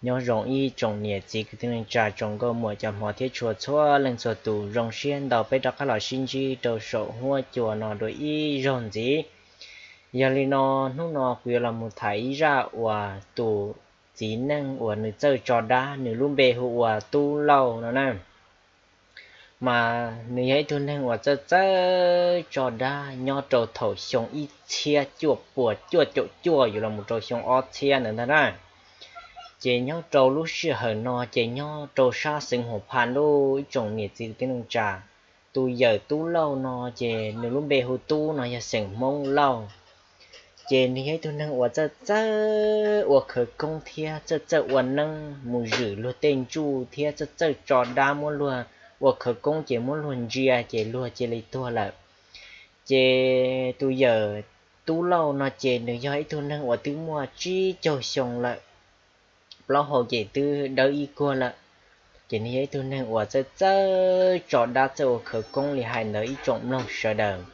Nyob zoo ib tsoom niam txiv kwv tij neej tsa tsoom nkauj muam cov hmov thiab tshua txhua leej txhua tus, zoo siab ntau peb rov qab los sib ntsib rau saum huab cua no dua ib zaug ntxiv. Yog li no, hnub no kuv yuav los mus tham ib zaj uas tus txiv neej uas nws txawj tso dab, nws lub npe hu ua Tub Lauj no na. Mas nws yog ib tug neeg uas txawj txawj tso dab nyob rau thaum xyoo ib txhiab cuaj puas cuaj caum cuaj yuav los mus rau xyoo ob txhiab ntawd ntag na. Ces nyob rau lub sij hawm no ces nyob rau sab xeev Huas Phas lauj ib tsoom niam txiv kwv tij neej tsa. Tus yawm Tub Lauj no ces nws lub npe hu Tub no yog xeem Hmoob Lauj. Ces nws yog ib tug neeg uas txawj txawj ua khawv koob thiab txawj txawj ua neeb mus zwm luag tej ntsuj thiab txawj txawj tso dab muab luag ua khawv koob ces muab luag ntsia ces luag cia li tuag lawm. Ces tus yawm Tub Lauj no ces nws yog ib tug neeg uas twb muaj tsib caug xyoo lawm, plaub hau ces twb dawb ib kuag lawm. Ces nws yog ib tug neeg uas txawj txawj tso dab txawj ua khawv koob li hais ntawd ib tsoom mloog sawv daws.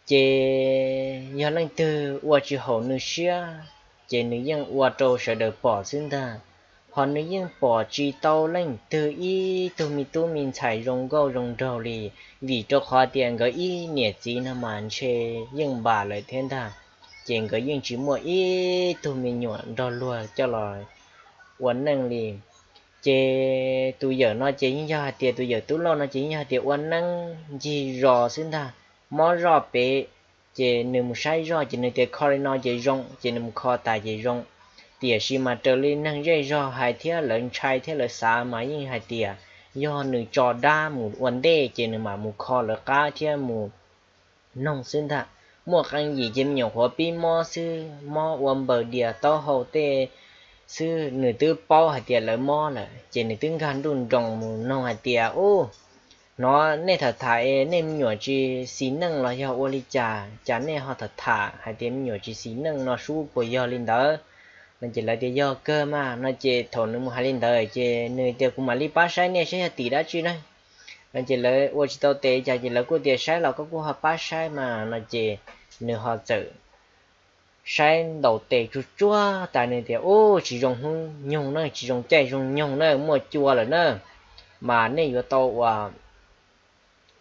Ces yog leej twg ua tsis haum nws siab, ces nws yeej ua rau sawv daws pom xwb ntag. Ho nws yeej pom tsis tau leej twg ib tug me tub me ntxhais zoo nkauj zoo nraug li, vim rau qhov tias nkawd ib niam txiv no mas ntshe yeej npam lawm thiab ntag. Ces nkawd yeej tsis muaj ib tug me nyuam nrog luag coj los ua neej li. Ces tus yawm no ces yeej yog hais tias tus yawm Tub Lauj no ces yeej yog hais tias ua neeb ncig zos xwb ntag, mob zoj pem, ces nws mus saib zoj ces nws tias kho li no ces zoo, ces nws mus kho tas ces zoo. Tiam sis mas raws li neeg zej zog hais thiab lawv ntshai thiab lawv xav mas yeej hais tias yog nws tso dab mus ua ntej ces nws mam mus kho lawv qab thiab mus noog xwb ntag. Muaj qee yim ces me nyuam qhuav pib mob xwb, mob ua npaws dias taub hau tej xwb, nws twb paub hais tias lawv mob lawm ces nws twb nkag nruj nroos mus noog hais tias, Ub, hnov nej tham tham es nej me nyuam tsis xis neej los yog ua li cas, cas nej ho tham tham hais tias me nyuam tsis xis neej no sub, puas yog li ntawd? No ces lawv tias yog kawg mas. No ces thaum nws mus hais li ntawd ces nws tias kuv mam li pab saib nej saib yog tim dab tsi na. No ces lawv ua tsis tau tes cas ces lawv kuj tias saib los koj kuj ho pab saib mas. No ces nws ho txawm saib ntaus tes tsuag tsuag tas nws tias, Ub, tsis zoo hnub nyoog na, tsis zoo caij zoo nyoog na, muaj cua lawm na, mas nej yuav tau uas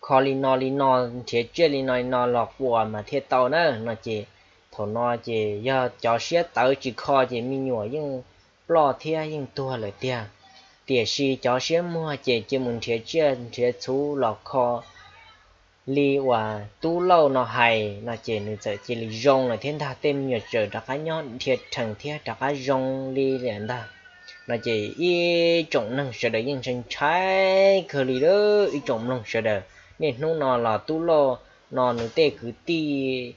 kho li no li no, nrhiav tsiaj li no li no los quas mas thiaj tau na. No ces thaum no ces yog cov siab tawv tsis kho ces me nyuam yeej ploj thiab yeej tuag lawm tiag. Tiam sis cov siab muag ces cia mus nrhiav tsiaj nrhiav txhuv los kho li uas Tub Lauj no hais no ces nws txawm cia li zoo lawm thiab ntag. Tej me nyuam txawm rov qab nyob dhia rhees thiab rov qab zoo li lawm ntag. No ces ib tsoom neeg sawv daws yeej ntshai ntshai kawg li lawm ib tsoom mloog sawv daws. Niaj hnub no los Tub Lauj no nws tej kwv tij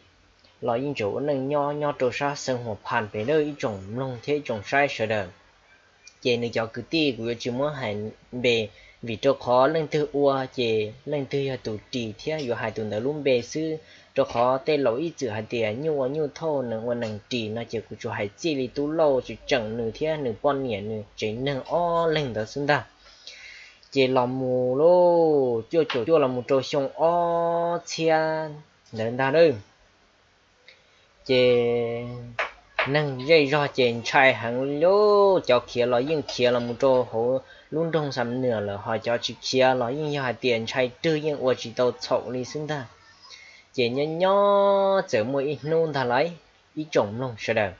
los yeej tseem ua neej nyob nyob rau sab xeev Huas Phas pem lawm ib tsoom mloog thiab ib tsoom saib sawv daws. Ces nws cov kwv tij kuv yuav tsis muab hais npe, vim rau qhov leej twg ua ces leej twg yog tus ris thiab yuav hais tus ntawd lub npe xwb. Rau qhov tej laus ib txwm hais tias nyuj ua nyuj thauj, nees ua nees ris no ces kuv tsuas hais txij li Tub Lauj tseem tseem nws thiab nws poj niam nws tsev neeg ob leeg ntawd xwb ntag. Ces los mus lauj, cuaj caum cuaj los mus rau xyoo ob txhiab ntawd ntag na. Ces neeg zej zog ces ntshai heev li, cov khiav los yeej khiav los mus rau hauv lub nroog Xam Nuas lawm, ho cov tsis khiav los yeej yog hais tias ntshai rwg yeej ua tsis tau txhaum li xwb ntag. Ces nyob nyob txawm muaj ib hnub ntag lauj, ib tsoom mloog sawv daws,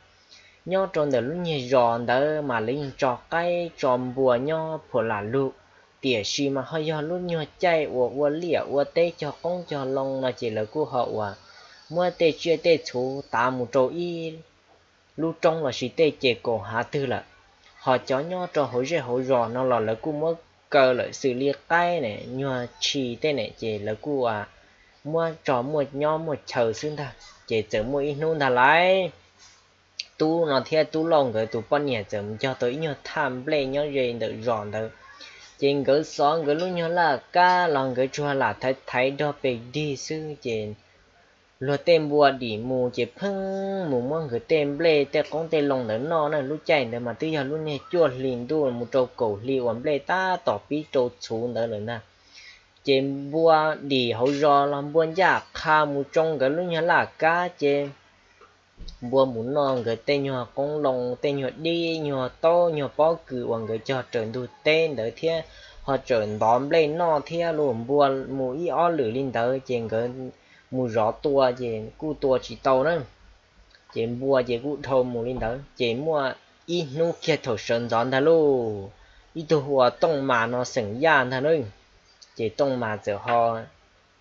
nyob rau ntawm lub nyuag zos ntawd mas lawv yeej tso qaib tso npua nyob phuam lam lug, tiam sis mas ho yog lub nyuag caij uas ua liaj ua teb cog qoob cog loo no ces lawv kuj ho uas muab tej tsiaj tej txhuv tav mus rau ib lub roob lossis tej ces kaum hav twg lawm. Ho cov nyob rau hauv zej hauv zos no los lawv kuj muab kaw lawm xws li qaib ne, nyuag tshis tej ne ces lawv kuj muab tso muaj nyob muaj chaw xwb ntag. Ces txawm muaj ib hnub ntag lauj, Tub no thiab Tub Lauj nkawd tus poj niam txawm mus cog tau ib nyuag thaj nplej nyob ze ntawm zos ntawd. Ces nkawd xov nkawd lub nyuag laj kab los nkawd tsuas lam thaiv thaiv dog pes dig xwb ces luag tej npua dim mus ces pheej mus muab nkawd tej nplej tej qoob tej loo ntawd noj na. Lub caij ntawd mas twb yog lub niag cuaj hlis ntuj mus rau kaum hli uas nplej tab tom pib rau txhuv ntawd lawm ntag. Ces npua dim hauv zos los npua ncaj qha mus tsoo nkawd lub nyuag laj kab ces npua mus noj nkawd tej nyuag qoob loo, tej nyuag dib, nyuag taub, nyuag pob kws uas nkawd cog raws ntug teb ntawd thiab, ho tseem ntov nplej noj thiab los. Npua mus ib ob lwm li ntawd ces nkawd mus zov tua ces kuj tua tsis tau na. Ces npua ces kuj dhau mus li ntawd. Ces muaj ib hnub kiag thaum sawv ntxov ntag lauj, ib tug hu ua Tooj Mas no xeem Yaj ntag lauj. Ces Tooj Mas txawm ho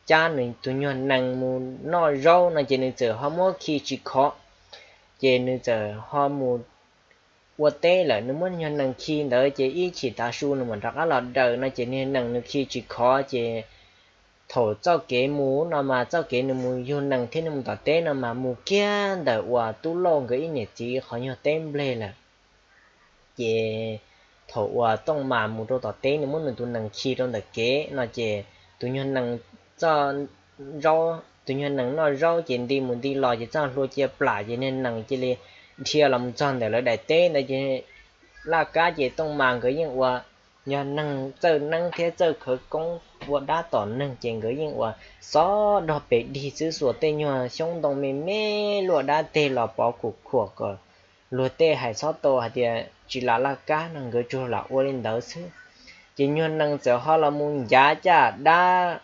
cab nws tus nyuag nees mus noj zaub no ces nws txawm ho muab khi tsis khov. Ces nws txawm ho mus ua teb lawm, nws muab nyuag nees khi ntawd ces ib chim tav su nws mam rov qab los daws no ces niag nees nws khi tsis khov ces thaum txoj kev mus no mas txoj kev nws mus yug nees thiab nws mus tom teb no mas mus kiag ntawm uas Tub Lauj nkawd ib niam txiv qhov nyuag teb nplej lawm. Ces thaum uas Tooj Mas mus rau tom teb nws muab nws tus nees khi rau ntawm kev no ces tus nyuag nees txoj zaub, tus nyuag nees noj zaub ces nti mus nti los ces txoj hlua cia plam ces niag nees cia li dhia los mus txog ntawm lawv daim teb ntawd ces laj kab ces Tooj Mas nkawd yeej ua nyuag neeg txawj neeb thiab txawj khawv koob ua dab tom neeg ces nkawd yeej ua xob dog pes dig xwb, xuas tej nyuag xyoob ntoo me me luaj dab teg los pov kuj khuam kom luag tej hais txhob tau hais tias tsis lam laj kab no nkawd tsuas lam ua li ntawd xwb. Ces nyuag nees txawm ho los mus ncav caj dab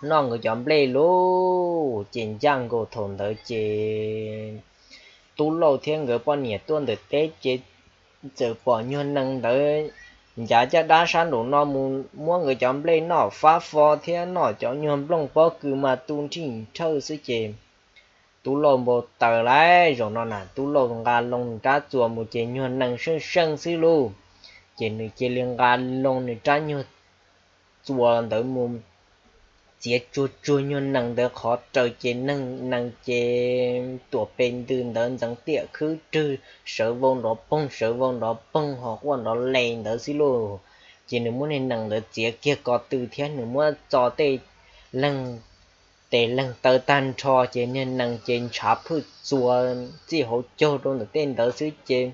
noj nkawd cov nplej lauj. Ces ncaj nkaus thaum ntawd ces Tub Lauj thiab nkawd poj niam tuaj ntawm teb ces txawm pom nyuag nees ntawd ncav caj dab sab nraum no mus muab nkawd cov nplej noj fab fo thiab noj cov nyuag nplooj pob kws mas tu nrhij nrhawj xwb ces Tub Lauj npau taws lawm zaum no na. Tub Lauj nqa loo nws rab txuas mus ces nyuag nees seej seej xwb lauj. Ces nws cia li nqa loo nws rab nyuag txuas ntawd mus txiav tsuag tsuag nyuag nees ntawd qhov raws ces neeg nees ces tuam pes ntws ntawd ntxeev tiam khwb rwg sawv vau nrov poog sawv vau nrov poog ho quaj nrov les ntawd xwb lauj. Ces nws muab niag nees ntawd txiav kiag ko tw thiab nws muab txo tej leeg tes leeg taw tag nrho ces niag nees ces ntshav phwj txuas txij hauv caug rau ntawm tej ntawd xwb ces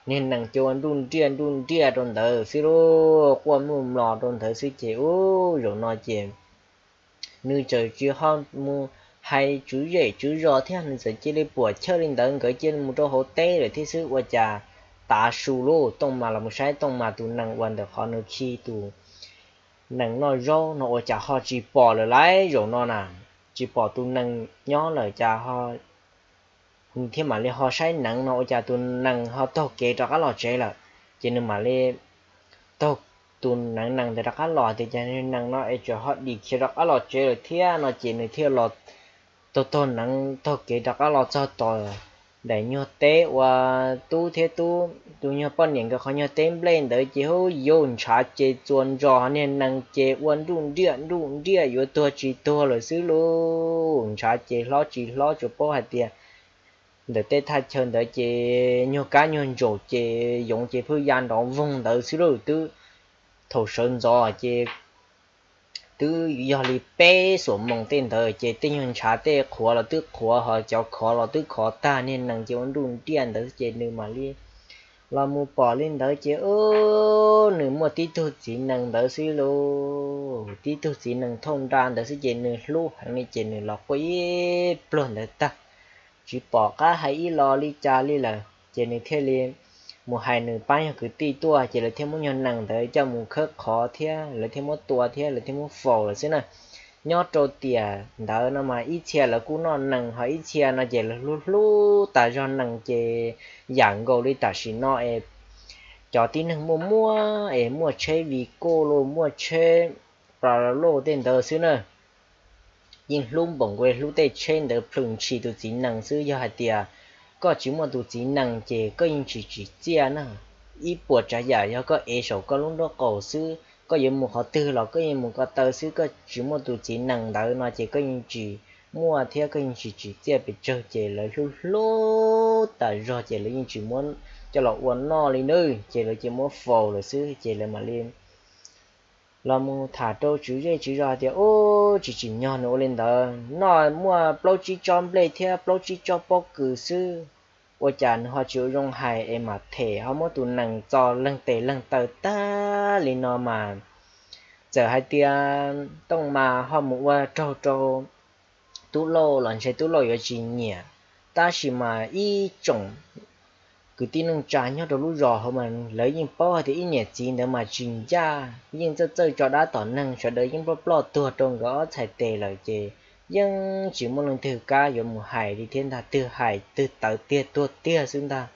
niag nees ces ua nruj nriaj nruj nriaj rau ntawd xwb lauj, quaj mluj mlos rau ntawd xwb ces ub zaum no ces nws txawm tsis ho mus hais tswv zej tswv zos thiab nws txawm cia li puam chawj li ntawd nkawd cia li mus rau hauv teb lawm thiab xwb ua cas tav su lauj Tooj Mas los mus saib Tooj Mas tus nees uas ntawm qhov nws khi tus nees noj zaub no ua cas ho tsis pom lawm lauj zaum no na, tsis pom tus nees nyob lawm cas ho nws thiaj mam li ho saib nees no ua cas tus nees ho taug kev rov qab los tsev lawm. Ces nws mam li taug tus nees nees ntawd rov qab los tias cas nees no es tseem ho dim khiav rov qab los tsev lawm thiab no ces nws thiaj los taug taug nees taug kev rov qab los txog tom daim nyuag teb uas tub thiab tub tus nyuag poj niam nkawd qhov nyuag teb nplej ntawd ces hu yuv ntshav ces txuas ntsos niag nees ces ua nruj nriaj nruj nriaj yuav tuag tsis tuag lawm xwb lauj. Ntshav ces hlob tsis hlob tsuas paub hais tias ntawm tej thaj chaw ntawd ces nyuag kab nyuag ntsaum ces yoov ces phwj ya nrov voog ntawd xwb lauj. Twb thaum sawv ntxov ces twb yog li peb xuam moos tej ntawd ces tej nyuag ntshav tej qhuav los twb qhuav ho cov khov los twb khov tag niag nees ces ua nruj nriaj ntawd ces nws mam li los mus pom li ntawd ces nws muaj tib tug txiv nees ntawd xwb lauj. Tib tug txiv nees thauj nra ntawd xwb ces nws hlub heev li ces nws los quaj ib pluag ntawd tag tsis pom qab hais ib los li cas li lawm ces nws thiaj li mus hais nws pab yog kwv tij tuaj ces lawv thiaj muab nyuag nees ntawd coj mus khawb qhov thiab lawv thiaj muab tua thiab lawv thiaj muab faus lawm xwb na. Nyob rau tiam ntawd no mas ib txhia lawv kuj noj nees ho ib txhia no ces lawv hlub hlub tas zog nees ces yam nkaus li tam sim no es cov tib neeg muaj muaj es muaj tsheb Vigo los muaj tsheb Pajero tej ntawd xwb na. Yeej hlub npaum nkaus hlub tej tsheb ntawd plhws ntshis tus txiv nees xwb. Yog hais tias koj tsis muaj tus txiv nees ces koj yeej tsis tsim txiaj na. Ib puas tsav yam yog koj ev saum koj lub nraub qaum xwb, koj yuav mus qhov twg los koj yeej mus ko taw xwb, koj tsis muaj tus txiv nees ntawd no ces koj yeej tsis muaj thiab koj yeej tsis tsim txiaj pes tsawg ces lawv hlub hlub tas zog ces lawv yeej tsis muab coj los ua noj li na, ces lawv cia muab faus lawm xwb ces lawv mam li los mus tham rau tswv zej tswv zos tias ub tsis tsim nyog nws ua li ntawd, noj muaj plaub tsib tsob nplej thiab plaub tsib tsob pob kws xwb, ua cas nws ho tsis ua zoo hais es mam them ho muab tus nees txo leeg tes leeg taw tag li no mas txawm hais tias Tooj Mas ho mus ua raug rau Tub Lauj los ntshe Tub Lauj yuav tsis nyiam. Tab sis mas ib tsoom kwv tij neej tsa nyob rau lub zos hauv mas lawv yeej paub hais tias ib niam txiv ntawd mas tsis ncaj, yeej txawj txawj tso dab tom neeg, sawv daws yeej ploj ploj tuag rau nkawd ob txhais tes lawm ces yeej tsis muaj leej twg kam yuav mus hais li thiab ntag, twb hais twb tawv tiag tuag tiag xwb ntag.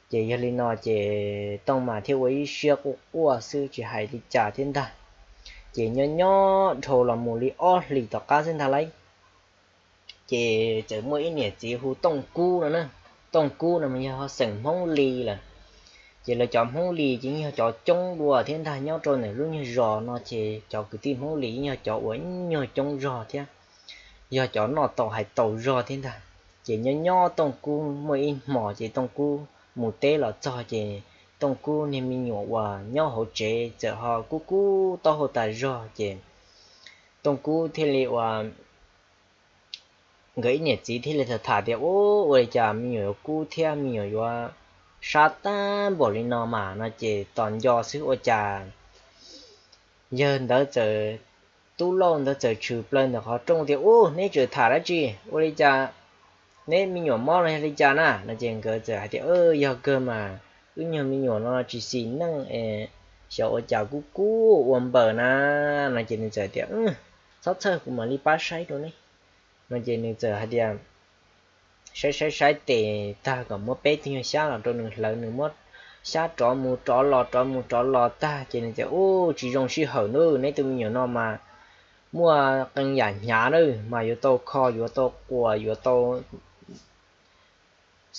Ces yog li no ces Tooj mas thiaj ua ib siab quaj quaj xwb tsis hais li cas thiab ntag. Ces nyob nyob dhau los mus li ob hlis tom qab xwb ntag lauj, ces txawm muaj ib niam txiv hu Tooj Kub no na. Tooj Kub no mas yog xeem Hmoob Lis lawm. Ces lawv cov Hmoob Lis ces yeej yog cov coob dua thiab ntag, nyob rau ntawm lub nyuag zos no ces cov kwv tij Hmoob Lis yeej yog cov uas nyuag coob zog thiab, yog cov noj tau hais tau zog thiab ntag. Ces nyob nyob Tooj Kub muaj ib hmos ces Tooj Kub mus teb los txog ces Tooj Kub niag me nyuam uas nyob hauv tsev txawm ho kub kub taub hau tas zog ces Tooj Kub thiaj li ua nkawd ib niam txiv thiaj li tham tham tias, Ua, ua li cas me nyuam yuav kub thiab me nyuam yuav sab tag npaum li no mas? No ces tos nco xwb ua cas yawg ntawd txawm, Tub Lauj ntawd txawm tshwm plaws ntawm qhov rooj tias, Ub, neb tseem tham dab tsi? Ua li cas neb me nyuam mob los yog li cas na? No ces nkawd txawm hais tias, Yog kawg mas, wb nyuag me nyuam no tsis xis neej es xyov ua cas kub kub ua npaws na. No ces nws txawm tias, Txhob txhawj, kuv mam li pab saib rau neb. No ces nws txawm hais tias, saib saib saib tes tag kom muab peb tug nyuag xyab los rau nws hlawv, nws muab xyab rov mus rov los rov mus rov los tag ces nws tias, Ub, tsis zoo sij hawm na, neb tus me nyuam no mas muaj qee yam hnyav na, mas yuav tau kho, yuav tau quas, yuav tau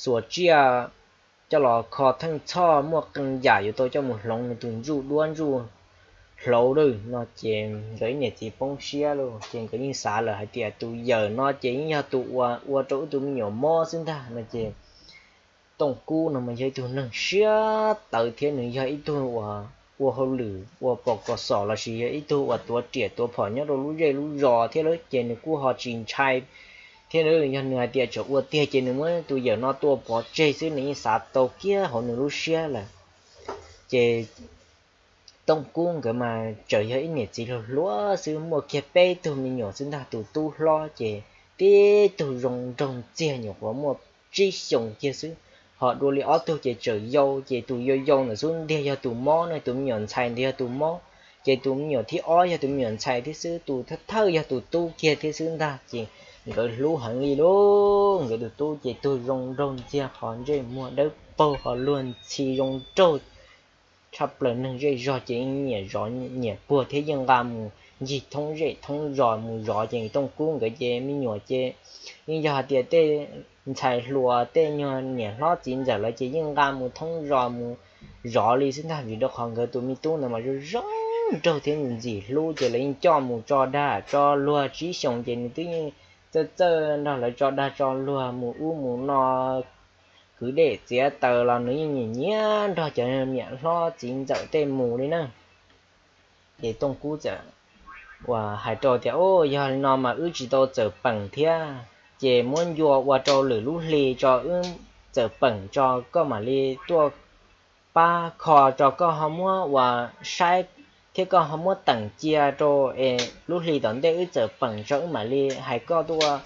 xuas tsiaj coj los kho theej txhoj, muaj qee yam yuav tau coj mus hloov nws tus ntsuj duab ntsuj hlauv lawm. No ces nkawd ib niam txiv poob siab lauj, ces nkawd yeej xav lawm hais tias tus yawm no ces yeej yog tus uas ua rau wb tus me nyuam mob xwb ntag. No ces Tooj Kub no mas yog ib tug neeg siab tawv thiab nws yog ib tug uas ua hauj lwm ua pos kos xom lossis yog ib tug uas tuav riam tuav phom nyob rau lub zej lub zos thiab lauj, ces nws kuj ho tsis ntshai thiab. Yog nws hais tias tseem ua tiag ces nws muab tus yawm no tua pov tseg xwb, nws yeej xav tau kiag hauv nws lub siab lawm. Ces Tooj Kub nkawd mas tseem yog ib niam txiv hluas hluas xwb, muaj kiag peb tug me nyuam xwb ntag, tus tub hlob ces tib tug zoo nraug ntxiag nyuam qhuav muaj tsib xyoos kiag xwb, ho dua li ob tug ces tseem yau, ces tus yau yau ntawd xub ntiag yog tus mob na, tus me nyuam ntxhais ntawd yog tus mob, ces tus me nyuam thib ob yog tus me nyuam ntxhais thiab xwb, tus thawj thawj yog tus tub kiag thiab xwb ntag. Ces nkawd hlub heev li lauj, nkawd tus tub ces tug zoo nraug ntxiag, qhov ntsej muag dawb paug, ho luag ntxhi zoo nraug tshaj plaws, neeg zej zog ces yeej nyiam zov nyiam puag thiab yeej nqa mus ncig thoob zej thoob zos mus zov. Ces Tooj Kub nkawd ces me nyuam ces yeej yog hais tias tej ntxhais hluas tej nyuag niam hlob txiv ntxawm lawv ces yeej nqa mus thoob zos mus zov li xwb ntag, vim rau qhov nkawd tus me tub ntawd mas zoo zoo nraug thiab ntxim hlub, ces lawv yeej coj mus tso dag tso luag. Tsib xyoos ces nws twb yeej txawj txawj nrog lawv tso dag tso luag mus ub mus no, kwv dej txiav taws los nws yeej nyiam nyiam nrog cov niam hlob txiv ntxawm tej mus li na. Ces Tooj Kub txawm uas hais rau tias, Ub, yog li no mas wb tsis tau txawm peem thiab, ces muab ncua ua rau lwm lub hli tso, wb txawm peem tso koj mam li tuaj pab kho tso, koj ho muab ua saib thiab koj ho muab teem cia rau es lub hli tom ntej wb txawm peem tso wb mam li hais koj tuaj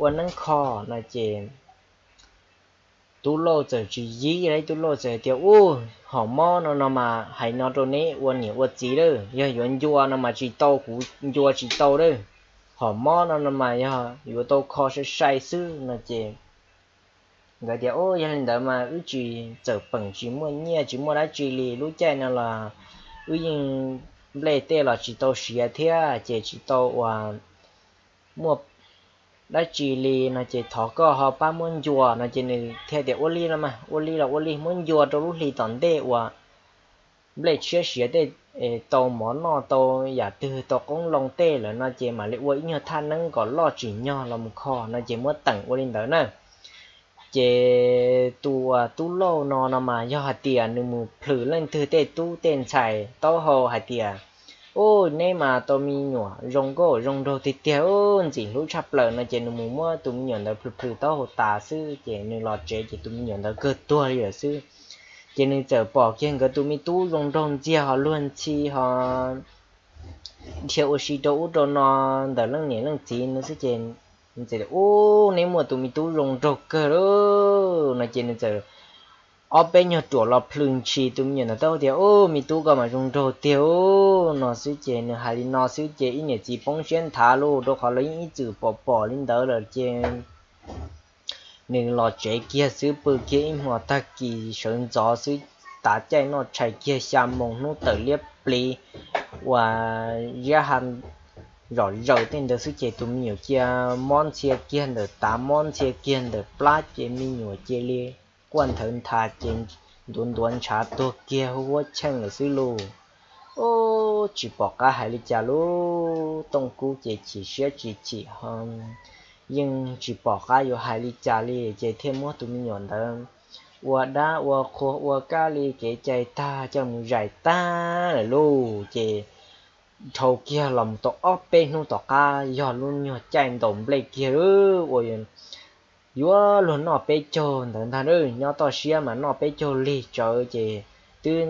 ua neeb kho. No ces Tub Lauj txawm tsis yib li, Tub Lauj txawm tias, Ub, hom mob no no mas hais no rau neb ua niam ua txiv lawm, yog yuav ncua no mas tsis tau, kuv ncua tsis tau lawm. Hom mob no no mas yog yuav tau kho sai sai xwb. No ces nkawd tias, Ub, yog li ntawd mas wb tsis txawm peem, tsis muaj nyiaj tsis muaj dab tsi li, lub caij no los wb yeej nplej tej los tsis tau siav thiab, ces tsis tau uas muaj dab tsi li. No ces thov koj ho pab muab ncua. No ces nws thiaj tias, Ua li los mas, ua li los ua li, muab ncua rau lub hli tom ntej uas nplej tshiab siav tej, tau mov noj tau yam twg tau qoob loo tej lawm no ces mam li ua ib nyuag thaj neeb kom loj tsim nyog los mus kho. No ces muab teem ua li ntawd na. Ces tus Tub Lauj no no mas yog hais tias nws mus plhws leej twg tej tub tej ntxhais taub hau hais tias, Ub, neb mas tau me nyuam zoo nkauj zoo nraug tiag tiag, ntxim hlub tshaj plaws, no ces nws mus muab tus me nyuam ntawd plhws plhws taub hau tas xwb ces nws los tsev ces tus me nyuam ntawd kawg tuag li lawm xwb. Ces nws txawm pom kiag nkawd tus me tub zoo nraug ntxiag ho luag ntxhi ho dhia ua si rau ub rau no ntawm leej niam leej txiv no xwb ces Ub, neb muaj tus me tub zoo nraug kawg lauj no ces nws txawm ob peb nyuag ruam los plhws ntshis tus me nyuam ntawd tau tias, Ub, me tub koj mas zoo nraug tiag ub no xwb ces nws hais li no xwb ces ib niam txiv poob siab nthav lauj, rau qhov lawv yeej ib txwm pom pom li ntawd lawm ces nws los tsev kiag xwb, pw kiag ib hmos tag kis sawv ntxov xwb, tav caij noj tshais kiag xya moos hnub tawm liab pliv uas ziab ha zom zaws tej ntawd xwb ces tus me nyuam cia mob ntxhia kiag ntawm tav, mob ntxhia kiag ntawm plab ces me nyuam cia li quaj nthawv nthav ces ntuav ntuav ntshav tuag kiag huab cheej lawm xwb lauj. Ub, tsis pom qab hais li cas lauj, Tooj Kub ces chim siab tsis chim ho yeej tsis pom qab yuav hais li cas li ces thiaj muab tus me nyuam ntawd ua dab ua qhua ua kab li kev cai tag coj mus zais tag lawm lauj ces dhau kiag los mus tau ob peb hnub tom qab yog lub nyuag caij ntaus nplej kiag lauj, uas yuav luag noj peb caug ntawd ntag, nyob toj siab mas noj peb caug lig tsawv ces twb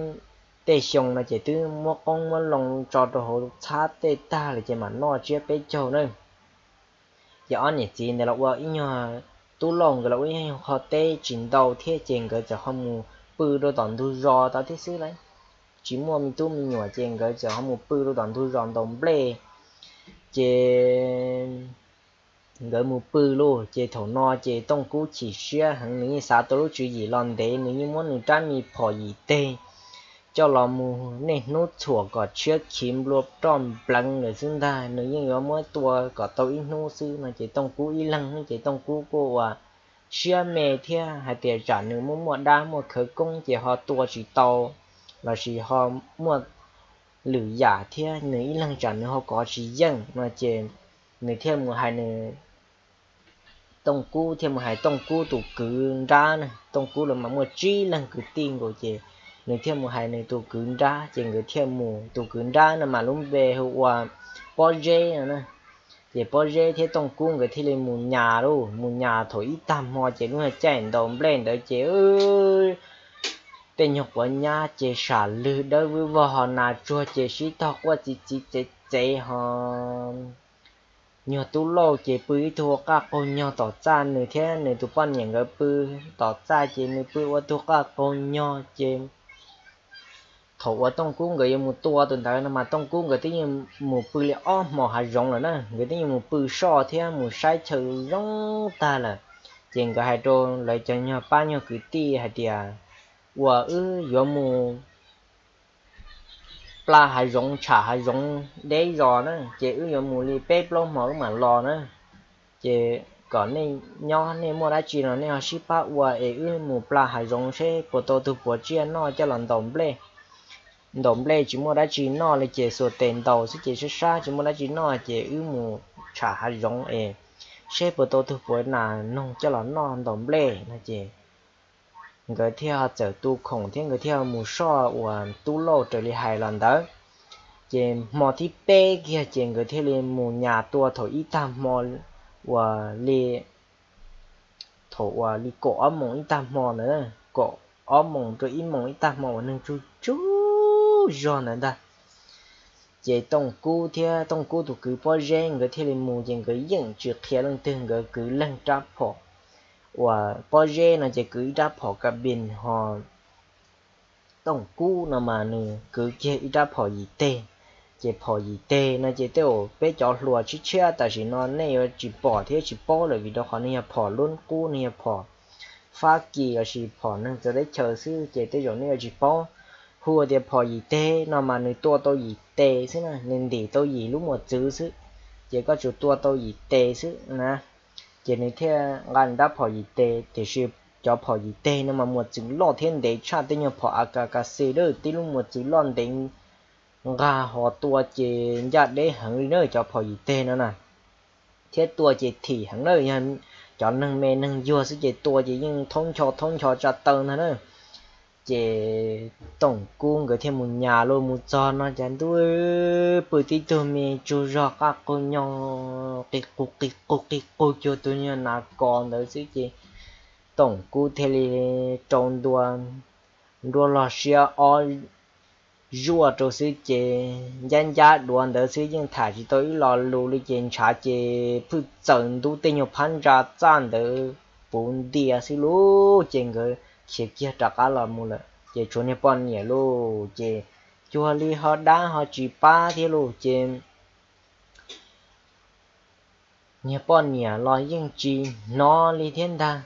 tej xyoo no ces twb muab qoob muab loo tso rau hauv txhab tej tag lawm ces mam noj tsiab peb caug na. Ces ob niam txiv ntawd los ua ib nyuag, tub Lauj nkawd los ua ib nyuag qho teb tsis ntau thiab ces nkawd txawm ho mus pw rau tom ntug zos tod thiab xwb lauj. Tsis muaj me tub me nyuam ces nkawd txawm ho mus pw rau tom ntug zos ntaus nplej. Ces nkawd mus pw lauj, ces thaum no ces Tooj Kub chim siab heev, nws yeej xav tau lub tswv yim los ntev, nws yeej muab nws rab me phom yim teg coj los mus niaj hnub txhuam kom tshiab khiv nplua roj npleev lawm xwb ntag, nws yeej yuav muab tua kom tau ib hnub xwb no ces Tooj Kub ib leeg ces Tooj Kub kuj ua siab me thiab hais tias tsam nws muaj muaj dab muaj khawv koob ces ho tua tsis tau, lossis ho muaj lwm yam thiab nws ib leeg tsam nws ho kov tsis yeej no ces nws thiaj mus hais nws, Tooj Kub thiaj mus hais Tooj Kub tus kwv nrab na, Tooj Kub los mas muaj tsib leeg kwv tij nkaus ces nws thiaj mus hais nws tus kwv nrab ces nkawd thiaj mus, tus kwv nrab no mas lub npe hu ua Pob Zeb no na. Ces Pob Zeb thiab Tooj Kub nkawd thiaj li mus nyas lauj, mus nyas thaum ib tag hmo ces lub caij ntaus nplej ntawd ces tej nyuag quav nyab ces sam lwg dawb vwb vog ho nas tsuag ces sib tog quaj txiv txiv txev txev ho nyuag tub Lauj ces pw ib tug ua qaj qaug nyog tom txaj, nws thiab nws tus poj niam nkawd pw tom txaj ces nws pw ua tug qaj qaug nyog ces thaum uas Tooj Kub nkawd yuav mus tua tus ntawd no mas Tooj Kub nkawd twb yeej mus pw li ob hmos hav zoov lawm na, nkawd twb yeej mus pw soj thiab mus saib chaw zoo tag lawm. Ces nkawd hais rau lawv cov nyuag pab nyuag kwv tij hais tias, uas wb yuav mus pla hav zoov tsham hav zoov deb zos na, ces wb yuav mus li peb plaub hmos wb mam los na. Ces kom nej nyob nej muaj dab tsi no nej ho sib pab ua es wb mus pla hav zoov seb puas tau tug puav tsiaj noj coj los ntaus nplej. Ntaus nplej tsis muaj dab tsi noj li ces xuas tes ntaus xwb ces sab sab tsis muaj dab tsi noj ces wb mus tsham hav zoov es seb puas tau tug puav nas noog coj los noj ntaus nplej no ces nkawd thiaj txawm tu khoom thiab nkawd thiaj mus soj uas tub Lauj raws li hais los ntawd. Ces hmo thib peb kiag ces nkawd thiaj li mus nyas tua thaum ib tag hmo uas li, thaum uas li kaum ob moos ib tag hmo ntawd, kaum ob moos rau ib moos ib tag hmo uas neeg tsuj tsuj zog ntawd ntag. Ces Tooj Kub thiab Tooj Kub tus kwv Pob Zeb nkawd thiaj li mus ces nkawd yeej tsis qhia leej twg, nkawd kwv leeg rab phom. Uas Pob Zeb no ces kwv ib rab phom ka bis ho Tooj Kub no mas nws kwv kiag ib rab phom yim teg. Ces phom yim teg no ces tej zaum peb cov hluas tshiab tshiab tam sim no nej yuav tsis pom thiab tsis paub lawm vim rau qhov nws yog phom lub qub, nws yog phom Fab Kis lossis phom neeg txawv teb chaws xwb ces tej zaum nej yuav tsis paub. Hu tias phom yim teg no mas nws tua tau yim tes xwb na, nws ntim tau yim lub mos txwv xwb, ces koj tsuas tua tau yim tes xwb na. Ces nws thiaj nqa nws rab phom yim tes, tiam sis cov phom yim teg no mas mos txwv loj thiab ntev tshaj tej nyuag phom A K K C lawm, tib lub mos txwv loj ntev nqa ho tua ces ncaj deb heev li na cov phom yim teg no na. Thiab tua ces thim heev na, yog cov neeg me neeg yuag xwb ces tua ces yeej thaub ncho thaub ncho tsa taw ntag na. Ces Toom Kub nkawd thiaj mus nyas los mus txog no cas ntuj, pw tib tug me tsaug zog qaj qaug nyo qis qug qis qug qis qug cuag tus nyuag nas kos ntawd xwb ces Toom Kub thiaj li rau ntua nruab log siab ob zuaj rau xwb ces ncab ncab duav ntawd xwb yeej tham tsis tau ib lo lus li ces ntshav ces phwj txaws ntub tej nyuag phab ntsa txaj ntawd puv ntias xwb lauj. Ces nkawd khiav kiag rov qab los mus lawm ces tshuav niag poj niam lauj ces cuag li ho dab ho tsis pab thiab lauj ces niag poj niam los yeej tsis hnov li thiab ntag.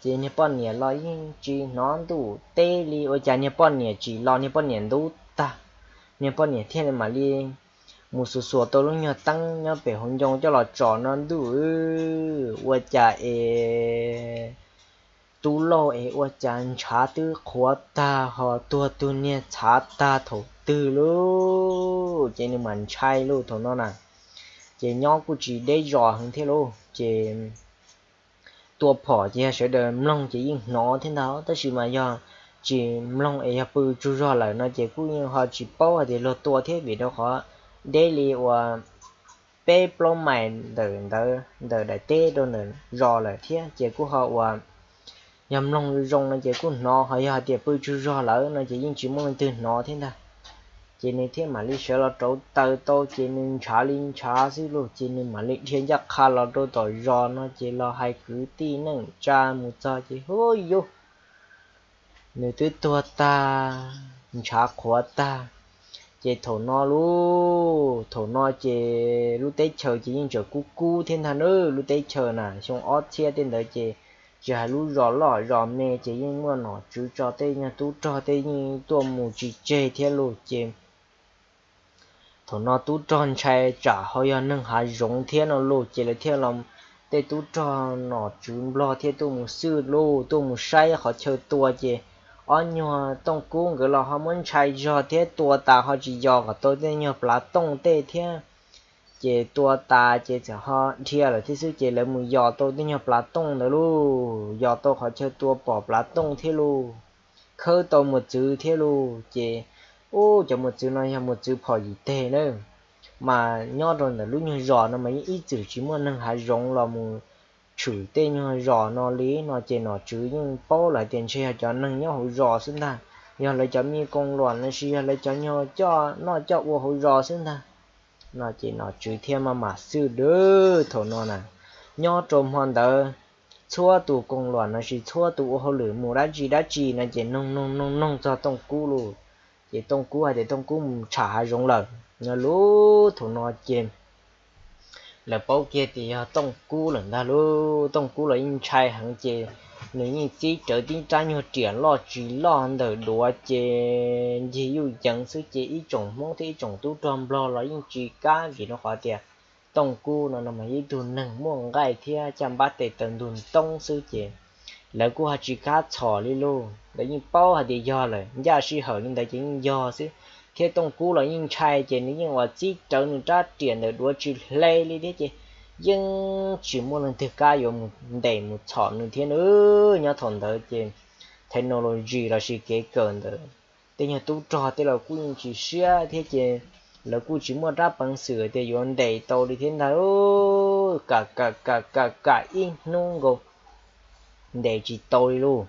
Ces niag poj niam los yeej tsis hnov ntuj teb li, ua cas niag poj niam tsim los niag poj niam ntub tag. Niag poj niam thiaj li mam li mus xuas xuas tau lub nyuag teeb nyob pem hauv ncoo coj los tsom no ntuj, ua cas es tub lauj es ua cas ntshav twb qhuav tag ho tuag tug niag txhav tag thaum twg lauj. Ces nws mam ntshai lauj thaum no na. Ces nyob kuj tsis deb zos heev thiab lauj ces tua phom ces yog sawv daws mloog ces yeej hnov thiab ntag, tab sis mas yog tsis mloog es yog pw tsaug zog lawm no ces kuj yeej ho tsis paub hais tias luag tua thiab vim rau qhov deb li uas peb plaub mais ntawm ntawd ntawm daim teb rau ntawm zos lawm thiab ces kuj ho uas yog mloog zoo no ces kuj hnov, ho yog hais tias pw tsaug zog lawm no ces yeej tsis muaj leej twg hnov thiab ntag. Ces nws thiaj mam li sawv los rauv taws tau ces nws ntshav li ntshav xwb lauj ces nws mam li dhia ncaj qha los rau tom zos no ces los hais kwv tij neej tsa mus txog ces hu yus nws twb tuag tag, ntshav qhuav tag. Ces thaum no lauj, thaum no ces lub teb chaws ces yeej tseem kub kub thiab ntag na, lub teb chaws na xyoo ob txhiab tej ntawd ces tsis hais lub zos loj zos me ces yeej muaj nom tswv tso tej nyuag tub rog tej yeej tuaj mus tsis tseg thiab lauj ces thaum no tub rog ntshai tsam ho yog neeg hav zoov thiab no lauj ces lawv thiaj los, tej tub rog nom tswv nplog thiaj tuaj mus xwb lauj, tuaj mus saib qhov chaw tua ces ob nyuag Tooj Kub nkawd los ho muab ntshai zog thiab tua tas ho tsis yos kom tau tej nyuag plav tooj tej thiab. Ces tua tas ces txawm ho dhia lawm thiab xwb ces lawv mus yos tau tej nyuag plav tooj ntawd lauj, yos tau qhov chaw tua pom plav tooj thiab lauj, khawb tau mos txwv thiab lauj ces, ub, cov mos txwv no yog mos txwv phom yim teg na, mas nyob rau ntawm lub nyuag zos no mas yeej ib txwm tsis muaj neeg hav zoov los mus tshwm tej nyuag zos no li no ces nom tswv yeej paub lawm tias ntshe yog cov neeg nyob hauv zos xwb ntag, yog lawv cov me koos luam los sis yog lawv cov nyuag coj noj coj ua hauv zos xwb ntag. No ces nom tswv thiaj maj mam xwb dab thaum no na, nyob rau hmo ntawd txhua tus koos luam los sis txhua tus ua hauj lwm mus dab tsi dab tsi no ces noog noog noog noog txog Tooj Kub lauj, ces Tooj Kub hais tias Tooj Kub mus tsham hav zoov lawm no lauj. Thaum no ces lawv paub kiag tias yog Tooj Kub lawm ntag lauj. Tooj Kub los yeej ntshai heev ces nws yeej txib rawv tib rab nyuag riam loj tsis loj ntawm duav ces ncig yuj yeev xwb ces ib tsoom Hmoob thiab ib tsoom tub rog nplog los yeej tsis kam vim rau qhov tias Tooj Kub no no mas yog ib tug neeg muaj nqaij thiab caj npab tes taw ntug ntoob xwb ces lawv kuj ho tsis kam txhom li lauj. Lawv yeej paub hais tias yog lawm, ncaj sij hawm li ntawd ces yeej yog xwb, thiab Tooj Kub los yeej ntshai ces nws yeej ua txib rawv nws rab riam ntawm duav tsis hle li thiab ces yeej tsis muaj leej twg kam yuav mus ntes mus txhom nws thiab na. Nyob thaum ntawd ces technology los sis kev kawm ntawm tej nyuag tub rog tej los kuj yeej tsis siab thiab ces lawv kuj tsis muaj rab peev xwm tias yuav ntes tau li thiab ntag. Kam kam kam kam kam ib hnub nkaus ntes tsis tau li lauj.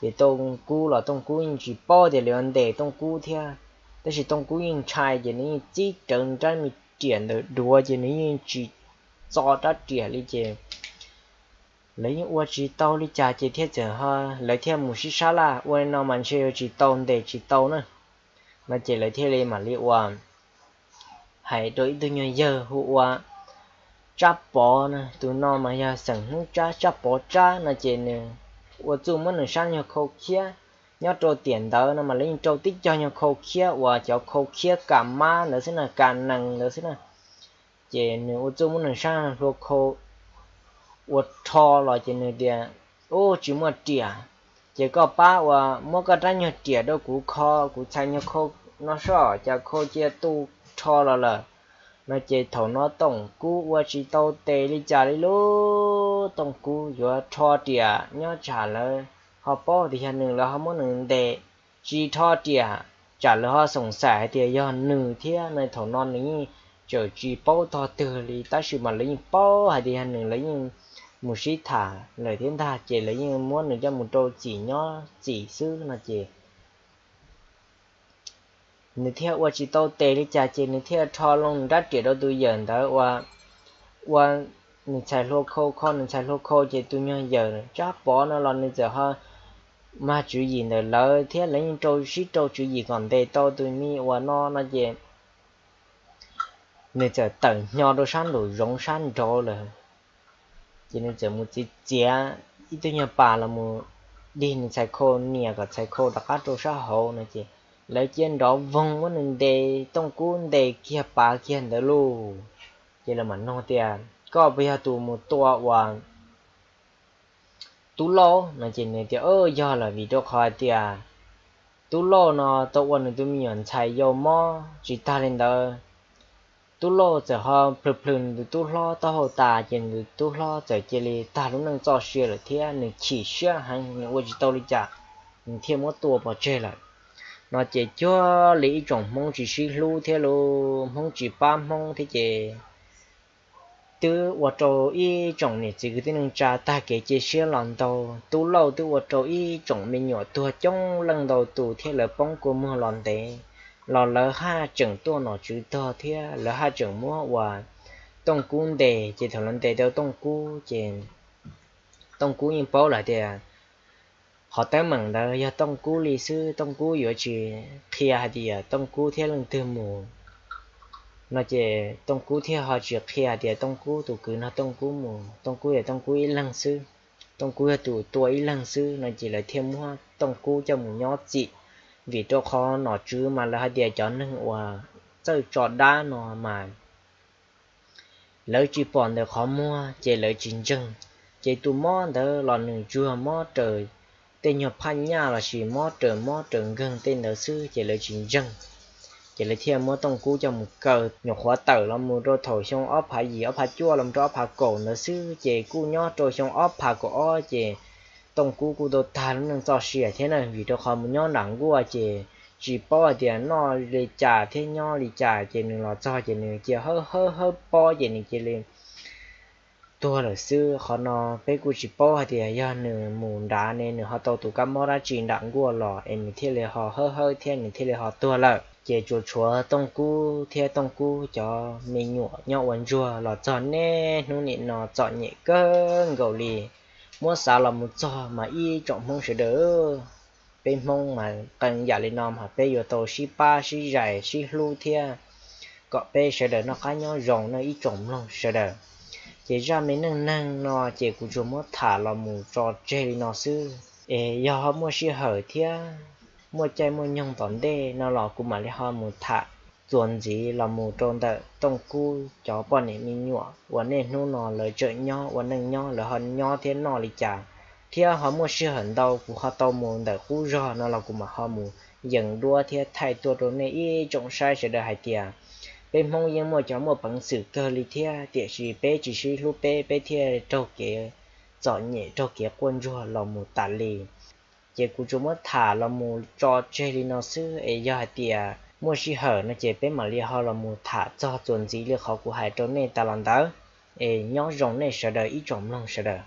Ces Tooj Kub los Tooj Kub yeej tsis paub tias lawv yuav ntes Tooj Kub thiab, tab sis Tooj Kub yeej ntshai ces nws yeej txib rawv nws rab me riam ntawm duav ces nws yeej tsis txo rab riam li ces lawv yeej ua tsis tau li cas ces thiaj txawm ho, lawv thiaj mus sib sab laj ua li no mas ntshe yuav tsis tau ntes tsis tau na. No ces lawv thiaj li mam li ua hais rau ib tug nyuag yawg hu ua Tsab Pov na, tus no mas yog xeem Hmoob Tsab, Tsab Pov Tsab no ces nws ua txuj muab nws sab nyuag khau khiab. Nyob rau tiam ntawd no mas lawv yeej rau tib co nyuag khau khiab uas cov khau khiab kam mab ntawd xwb na, kam nees ntawd xwb na. Ces nws ua txuj muab nws sab hlua khau ua rho los ces nws tias, Ub, tsis muaj riam, ces koj pab ua muab koj rab nyuag riam rau kuv kho, kuv txhais nyuag khau no soj, cas khau cia tu rho los lawm. No ces thaum no Tooj Kub ua tsis tau tes li cas li lauj. Tooj Kub yuav rho riam nyob tsam lawv ho paub tias yog nws lawv ho muab nws ntes, tsis rho riam tsam lawv ho xoom xaim hais tias yog nws thiab no. Thaum no nws yeej tseem tsis paub tog twg li tab sis mas lawv yeej paub hais tias yog nws, lawv yeej mus sib tham lawm thiab ntag ces lawv yeej muab nws coj mus rau txim nyob txim xwb no ces nws thiaj ua tsis tau tes li cas ces nws thiaj rho loo nws rab riam rau tus yawm ntawd ua, ua nws txhais hlua khau, kho nws txhais hlua khau ces tus nyuag yawm Tsab Pov no los nws txawm ho mag tswv yim ntawm lawv thiab lawv yeej rau sib rau tswv yim kom ntes tau tus me uas no no ces nws txawm tawm hnyo rau sab nraum zoov sab nraud lawm. Ces nws txawm mus txiav txiav ib tug nyuag pas los mus dig nws txhais khau, nias kom txhais khau rov qab rau sab hauv no ces lawv cia nrov voog muab nws ntes, Tooj Kub ntes kiag pav kiag ntawd lauj. Ces lawv mam nug tias, koj puas yog tus mus tua uas Tub Lauj no ces nws tias, yog lawm, vim rau qhov hais tias Tub Lauj no tau ua nws tus me nyuam ntxhais yau mob. Tsis tag li ntawd, Tub Lauj txawm ho plhws plhws nws tus tub hlob taub hau tas ces nws tus tub hlob txawm cia li tag lub neej txoj sia lawm thiab nws chim siab heev, nws ua tsis tau li cas, nws thiaj muab tua pov tseg lawm. No ces cuag li ib tsoom Hmoob tsis sib hlub thiab lub Hmoob tsis pab Hmoob thiab ces twb ua rau ib tsoom niam txiv kwv tij neej tsa tag kev cia siab los ntau. Tub Lauj twb ua rau ib tsoom me nyuam tuag coob leej ntau tus thiab lawv poob kua muag los ntev, los lawv haj tseem tuaj nom tswv tog thiab lawv haj tseem muab uas Tooj Kub ntes. Ces thaum lawv ntes tau Tooj Kub ces Tooj Kub yeej paub lawm tias qhov teeb meem ntawd yog Tooj Kub li xwb, Tooj Kub yuav tsis qhia hais tias Tooj Kub thiab leej twg mus no ces Tooj Kub thiaj ho tsis qhia hais tias Tooj Kub tus kwv nrog Tooj Kub mus, Tooj Kub yog Tooj Kub ib leeg xwb, Tooj Kub yog tus tua ib leeg xwb no ces lawv thiaj muab Tooj Kub coj mus nyob txim. Vim rau qhov nom tswv mas lawv hais tias cov neeg uas txawj tso dab no mas lawv tsis pom ntawm qhov muag ces lawv tsis ntseeg. Ces tus mob ntawd los nws tsuas mob raws tej nyuag phaj nyaj lossis mob raws mob raws nkeeg tej ntawd xwb ces lawv tsis ntseeg. Ces lawv thiaj muab Tooj Kub coj mus kaw, nyuam qhuav tawm los mus rau thaum xyoo ob phav yim ob phav cuaj los rau ob phav kaum ntawd xwb ces kuj nyob rau xyoo ob phav kaum ob ces Tooj Kub kuj tau tag lub neej txoj sia thiab na, vim rau qhov mus nyob nram nkuaj ces tsis paub hais tias noj li cas thiab nyob li cas ces nws los txog ces nws cia hawb hawb hawb pob ces nws cia li tuag lawm xwb. Qhov no peb kuj tsis paub hais tias yog nws mus nrad ne nws ho tau tus kab mob dab tsi nram nkuaj los es nws thiaj li ho hawb hawb thiab nws thiaj li ho tuag lawm. Ces tsuas tshuav Tooj Kub thiab Tooj Kub cov me nyuam nyob ua ntsuag los txog niaj hnub nim no txom nyem kawg nkaus li. Muab xav los mus txog mas ib tsoom Hmoob sawv daws, peb Hmoob mas qee yam li no mas peb yuav tau sib pab sib zais sib hlub thiab kom peb sawv daws noj qab nyob zoo nawb ib tsoom mloog sawv daws. Ces zaj me neej neeg no ces kuv tsuas muab tham los mus tso tseg li no xwb es yog ho muaj sij hawm thiab muaj caij muaj nyoog tom ntej no los kuv mam li ho mus tham txuas ntxiv los mus rau ntawm Tooj Kub cov poj niam me nyuam uas niaj hnub no lawv tseem nyob ua neej nyob, lawv ho nyob thiab noj li cas, thiab ho muaj sij hawm ntau kuv ho tau mus ntawm qub zog no los kuv mam ho mus yees duab thiab thaij tuaj rau nej ib tsoom saib sawv daws hais tias peb Hmoob yeej muaj cov muaj peev xwm kawg li thiab tiam sis peb tsis sib hlub peb, peb thiaj raug kev txom nyem raug kev quaj ntsuag los mus tas li. Ces kuv tsuas muab tham los mus tso tseg li no xwb es yog hais tias muaj sij hawm no ces peb mam li ho los mus tham txog txuas ntxiv li qhov kuv hais rau nej tas los ntawd. Es nyob zoo nej sawv daws ib tsoom mloog sawv daws.